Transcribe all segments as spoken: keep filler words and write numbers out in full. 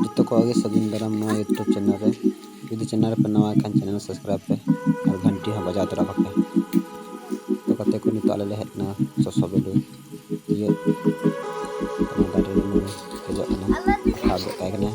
ᱡᱚᱛᱚ ᱠᱚᱣᱟᱜ ᱜᱮ ᱥᱟᱹᱜᱩᱱ ᱫᱟᱨᱟᱢ ᱱᱚᱣᱟ YouTube ᱪᱮᱱᱮᱞ ᱨᱮ᱾ ᱡᱩᱫᱤ ᱪᱮᱱᱮᱞ ᱨᱮᱯᱮ ᱱᱟᱣᱟ ᱠᱷᱟᱱ, ᱪᱮᱱᱮᱞ ᱥᱟᱵᱥᱠᱨᱟᱭᱤᱵᱽ ᱯᱮ ᱟᱨ ᱜᱷᱟᱱᱴᱤ ᱦᱚᱸ ᱵᱟᱡᱟᱣ ᱛᱚᱨᱟ ᱠᱟᱜ ᱯᱮ᱾ ᱛᱚ ᱜᱟᱛᱮ ᱠᱚ, ᱱᱤᱛᱚᱜ ᱟᱞᱮ ᱞᱮ ᱦᱮᱡ ᱮᱱᱟ ᱥᱚᱥᱚ ᱵᱤᱞᱤ ᱛᱤᱭᱳᱜ᱾ ᱚᱱᱟ ᱫᱟᱨᱮ ᱨᱮ ᱩᱱᱤ ᱫᱮᱡᱚᱜ ᱠᱟᱱᱟ, ᱥᱟᱵ ᱜᱚᱫ ᱠᱟᱭ ᱠᱟᱱᱟ᱾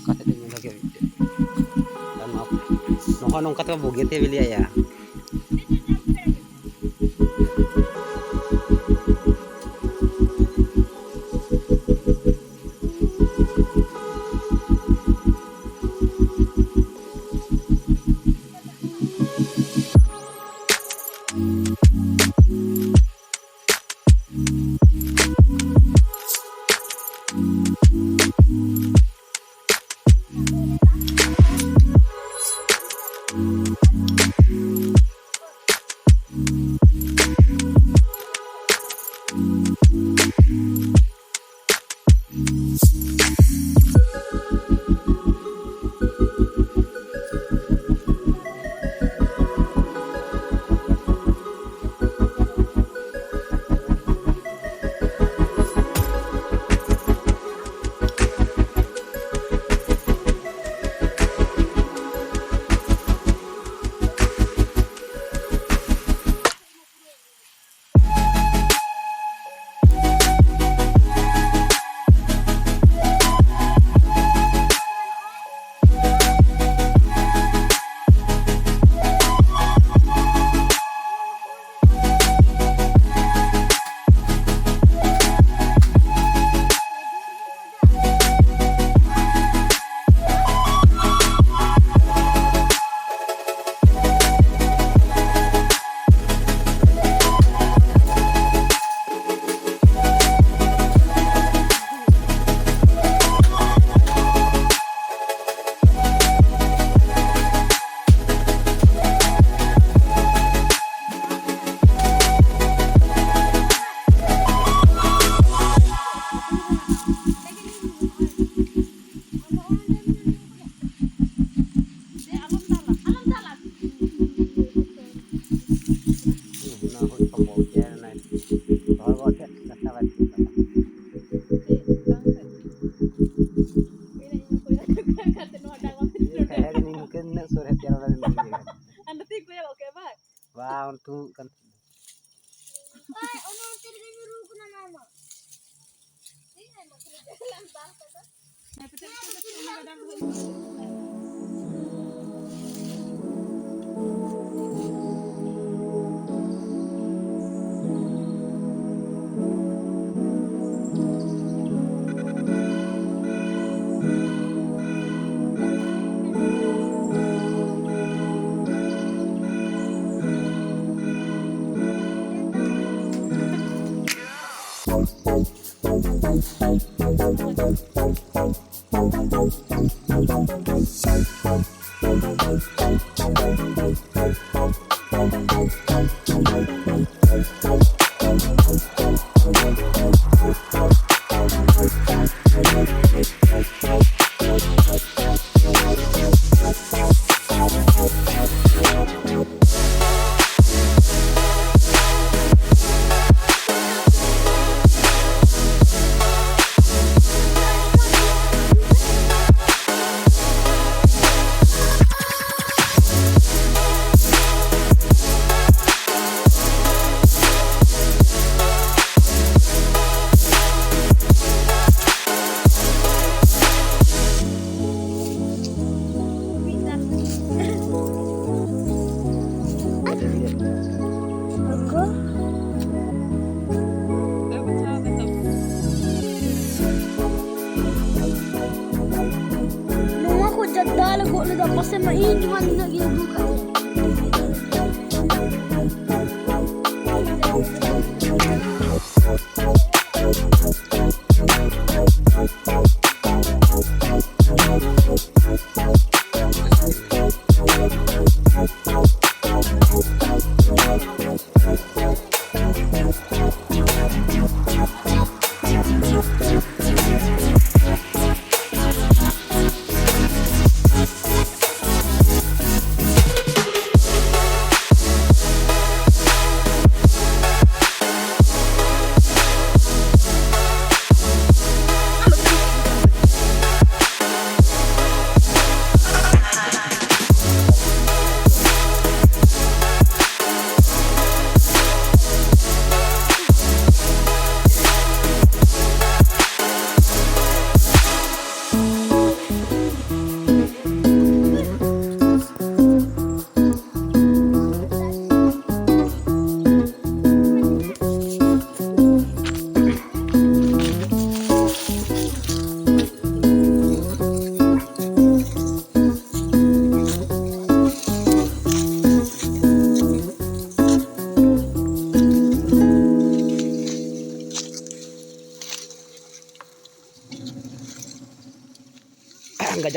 ᱚᱠᱟ ᱥᱮᱫ ᱤᱧ ᱧᱮᱞ ᱦᱚᱪᱚ ᱢᱤᱫᱴᱮᱡ? ᱟᱨ ᱱᱚᱣᱟ, ᱱᱚᱜᱼᱚᱭ ᱱᱚᱝᱠᱟ ᱛᱮ ᱵᱩᱜᱤ ᱛᱮ ᱵᱤᱞᱤᱭᱟ ᱭᱟ᱾ ᱟᱨ ᱛᱩᱫ ᱠᱟᱱ᱾ ᱱᱚᱣᱟ ᱠᱚ ᱡᱟᱫᱟ ᱞᱮ ᱜᱚᱜ ᱞᱮᱫᱟ, ᱯᱟᱥᱮ ᱢᱟ ᱤᱧ ᱡᱮᱢᱚᱱ ᱱᱤᱱᱟᱹᱜ ᱜᱮ ᱟᱹᱜᱩ ᱠᱟᱜ᱾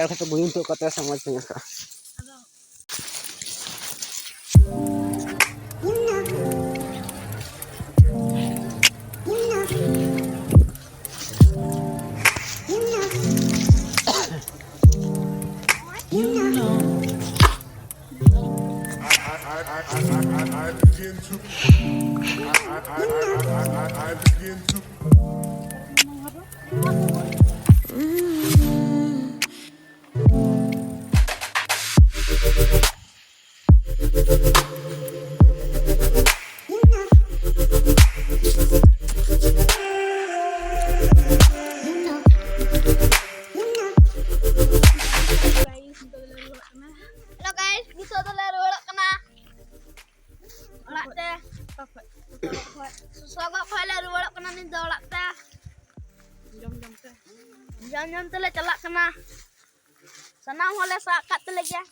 ᱠᱟᱛᱷᱟ ᱠᱚ ᱵᱟᱹᱧ ᱱᱤᱛᱚᱜ ᱠᱟᱛᱮ ᱥᱚᱢᱟᱡᱽ ᱠᱚ ᱧᱮᱞ ᱠᱟᱜᱼᱟ᱾ Hello guys, ᱱᱤᱛᱚᱜ ᱫᱚᱞᱮ ᱨᱩᱣᱟᱹᱲᱚᱜ ᱠᱟᱱᱟ ᱚᱲᱟᱜ ᱛᱮ᱾ ᱥᱚᱥᱚ ᱜᱚᱜ ᱠᱷᱚᱡ ᱞᱮ ᱨᱩᱣᱟᱹᱲᱚᱜ ᱠᱟᱱᱟ ᱱᱤᱛ ᱫᱚ ᱚᱲᱟᱜ ᱛᱮ᱾ ᱡᱚᱢ ᱡᱚᱢ ᱛᱮ᱾ ᱡᱚᱢ ᱡᱚᱢ ᱛᱮᱞᱮ ᱪᱟᱞᱟᱜ ᱠᱟᱱᱟ᱾ ᱥᱟᱱᱟᱢ ᱦᱚᱲᱞᱮ ᱥᱟᱵ ᱠᱟᱜ ᱛᱟᱞᱮ ᱜᱮᱭᱟ᱾